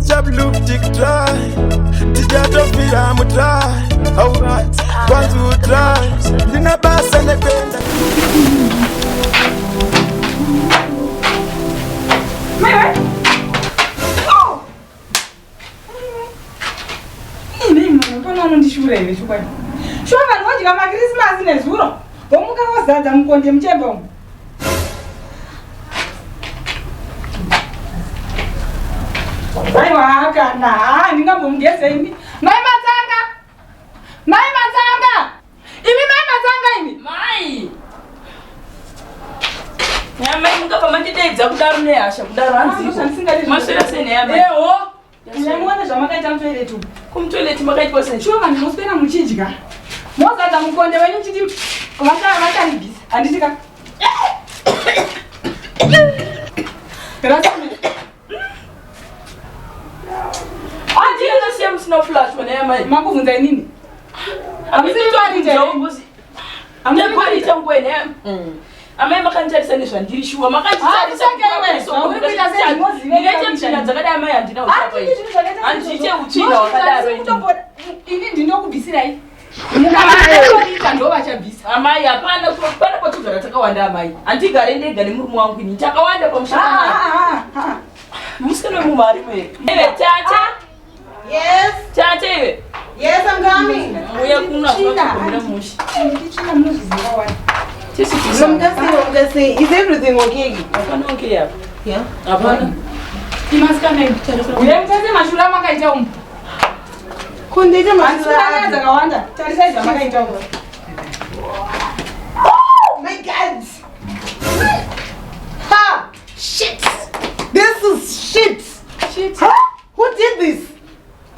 One job look tick try. Tichatofira mutry. Alright, kwanzi utry. Ndina basa nekuenda. Mai Oh! Ine munhu pano anondishura here chokwadi. Shuwa vanhu vodya makirisimasi nezuro. Vomuka vozadza mukonde muchemba umu. Aiwa kana haa ndingambomugeze ini. Mai Matsanga! Mai Matsanga! Imi mai Matsanga imi! Mai! Nyamai mungabva mandideedza kudaro nehasha kudaro hanzi. Maswera sei neyamai? Eho! Muone zvamakaita mutoilet umu. Kumutoilet makaitwa sei? Shuwa vanhu moswera muchidya. Mozadza mukonde wenyu muchiti vacharibvisa. Handiti ka? Rasame. Handinosiya musina flash wena yamai. Makubvunza inini? Hamusiri marita here? Hamusiri nguva ine amai makanditarisa nezvandiri shuwa makanditarisa tsvina dzakadai amai handina handiite utsvina wakadaro ini ndinokubvisirai mukaita ndo vachabvisa amai hapana pana patogara takawanda amai handigare ndega nemurume wangu ini takawanda pamusha musikana wemume arimo here tata Yes. Tata iwe. Yes, I'm coming. Uya kuno akugomera mushe. Tsvina munozviziva wani. Mukasi, is everything okay? Hapana okay apa. Yeah. Hapana. Imasikana imi. Uye mutase mashura makaita umu. Kundiita mashura. Handisi dzakawanda. Tarisai zvamakaita umu. Oh my God. Ha! Shit. This is shit. Shit. Huh? Who did this?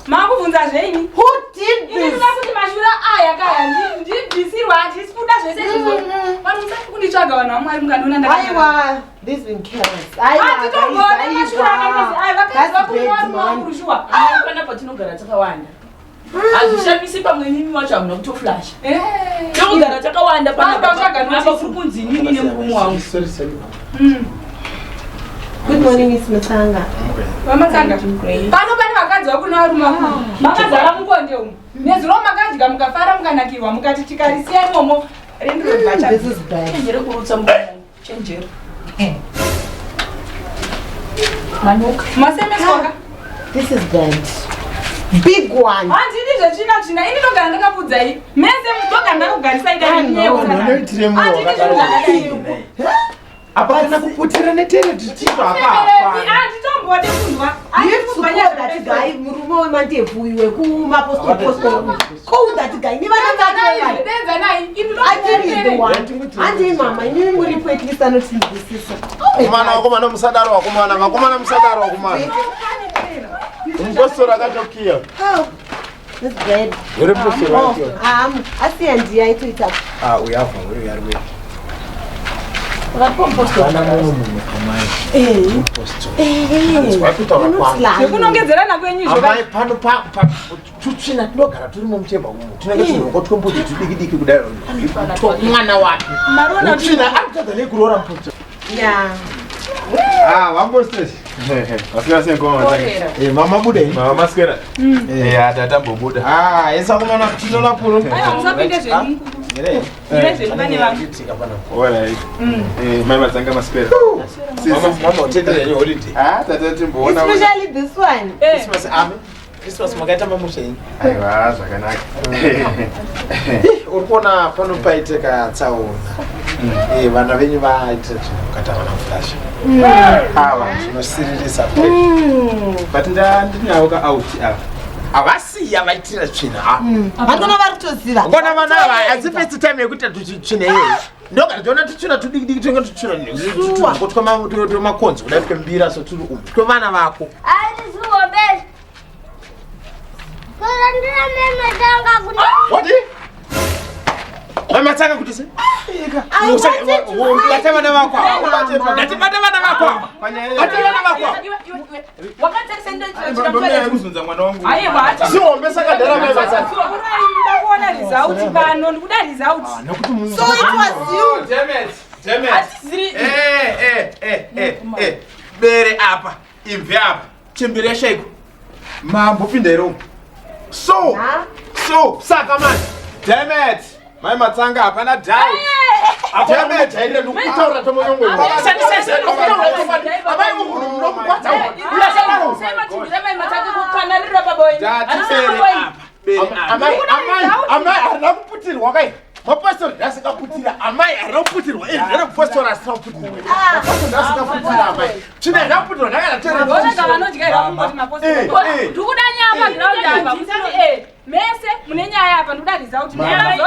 Makubvunza zvenyu. Who did this? Ini ndoda kuti mashura aya kaya ndibvisirwa handisi kuda zvese izvozvo. Vanhu musati kunditsvaga vanhu vaMwari mukandiona ndakanyarara. Aiwa, this been careless. Aiwa. Hatitombona mashura akaita aya vakadzi vakuru varume vakuru shuwa. Pana patinogara takawanda. Hazvishamisi pamwe imimi wacho hamuna kutoflasha. Eh. Tokugara takawanda panapa apa kuri kunzi inini nemurume wangu. Sorry, sorry. Good morning, Miss Matsanga. VaMatsanga. Pano pane vakadzi vakuru nevarume vakuru. Ah. Makazara mukonde umu. Nezuro makadya mukafara mukanakirwa mukati tikarisiya imomo rendiro mm, This is bad. Chenjere kurutsa mukonde. Chenjere. Manyoka. Masemeswa ka? This is bad. Big one. Handidi zvetsvina tsvina. Ini ndogara ndakakuudzai. Mese ndogara ndakakugarisai dai nyewe. Handidi zvinhu zvakadai. Apa kana kuputira netere tichipa apa. Handitombode kunzwa. That guy murume wemandebvu uyu wekumapostori call that guy nevana vake. Denza nai. I think he's the one. Handei mama, imimi muripo at least anotinzwisisa. Vakomana, vakomana musadaro vakomana, vakomana musadaro vakomana. Mupostori akatokiya. This bed. Uri mupostori wacho. Ah, asi handiya itoita. Ah, uyu abva uyu ari wepi. Vana mumwe munhu amai. Eh. Mupostori. Zvakutaura kwangu. Zvekunongedzerana kwenyu izvo. Amai pano pa tutsvina tinogara turimo muchemba umu tinenge tunhoko twembudzi tudiki diki kudai mwana wake utsvina ari kutadza nei kuroora mupostori Ah, vambosteshi maswera sei ngoma eh, mama buda ini mama maswera mm. eh tatambobuda ah esa kumana tinola puro aiwa musapinde zvenyu mire zvenyu pane vanhu Alright. Mm. Eh, mai madzanga maswera. Mama, mama utendere yenyu holiday. Ah, tata timboona. Especially this one. Christmas ame. Christmas makaita mamusha henyu. Aiwa zvakanaka. Uri kuona pano paiteka tsaona. Mm. Eh, vana venyu vaita zvinhu mukati havana kuflasha. Mm. Ava zvinosiririsa. Mm. But ndinawo ka out ava. Havasiya vaitira tsvina. Vanona vari kutoziva. Ngona vana ava asi first time yekuita tsvina iyoyo. Ndogara tiona tutsvina tudiki diki twenge tutsvina twemakonzo kudai twembira so turi umu twevana vako. Wati? Mamatanga kuti se? Bata vana vako. Ndati bata vana vako. Bata vana vako. Kuzunza mwana wangu. Zihombe saka dhara mai Matsanga. Ndikuda kuona result pano, ndikuda result. So it was you. Damn it. Damn it. Eh eh eh eh eh. Bere apa, imvi apa. Chembere yashaikwa. Mambopinda here umu? So, so, saka manje. Damn it. Mai Matsanga hapana doubt. Damn it. Jairira ndikutaura tomonyongo. Amai munhu munomukwadza. Ndatibere apa. Bere apa. Amai amai amai harina kuputirwa kai. Mapostori ndasingaputira amai harina kuputirwa iri ndere mupostori asina kuputirwa. Mapostori ndasingaputirwa amai. Tsvina yakaputirwa ndakana Vona vanodya kungoti mapostori. Ndikuda nyaya paground apa. Musati mese mune nyaya apa ndikuda result. Yeah,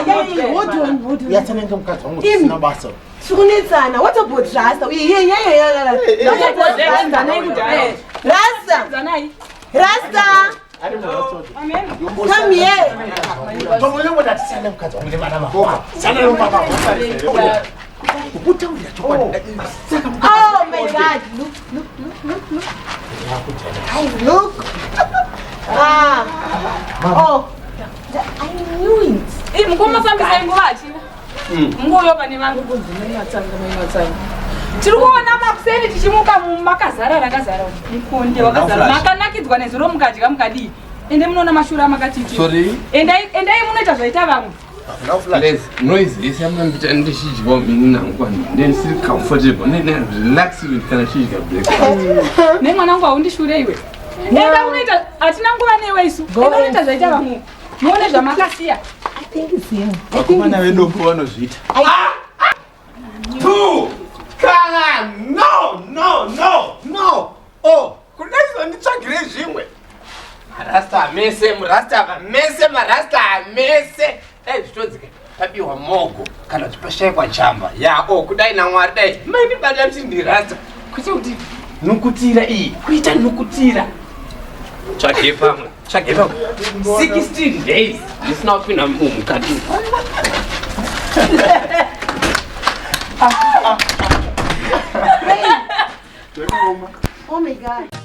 yeah, yeah. Hold on, hold on. Uyatsanenge mukadzi wangu zvisina basa. Tikunetsana. What about Rasta? Yeah, yeah, yeah, yeah, yeah. What about Rasta? Rasta. Zanai. Rasta. Ari murasta. Amen. Come here. Tomonyongo ndatisiyane mukadzi wangu nevana vako. Siyana nomama. Kutaurira chokwadi. Saka mukadzi Oh my God. Look, look, look, look, look. I look. Ah. Oh. I knew it. Mukoma fambisai nguva hachina. Munguuyo pane vangu. Tiri kuona makuseni tichimuka makazara rakazara mukonde wakazara makanakidzwa nezuro mukadya mukadii ende munoona mashura amakatiti. Sorry? Endai endai munoita zvaita vamwe. Please, noise yese yamunondita ndichidya ini nangu ndendisiri comfortable relax kana chidya breakfast. Nemwana wangu haundishure iwe. Enda unoita, hatina nguva newe isu. Enda unoita zvaita vamwe muone zvamakasiya. I think it's him. Vakomana vedombo vanozviita. Two kana no no no no oh kudaizonditsvagire zvimwe marasta mese murasta mese marasta mese dai zvitodzika pabiwa mogo kana kuti pashayikwa chamba ya o kudai namwari dai maindibata kuti ndirasta kwete kuti nukutira iyi kuita nukutira tsvage pamwe tsvage pamwe 16 days ndisina kupinda mukati. Oh my God.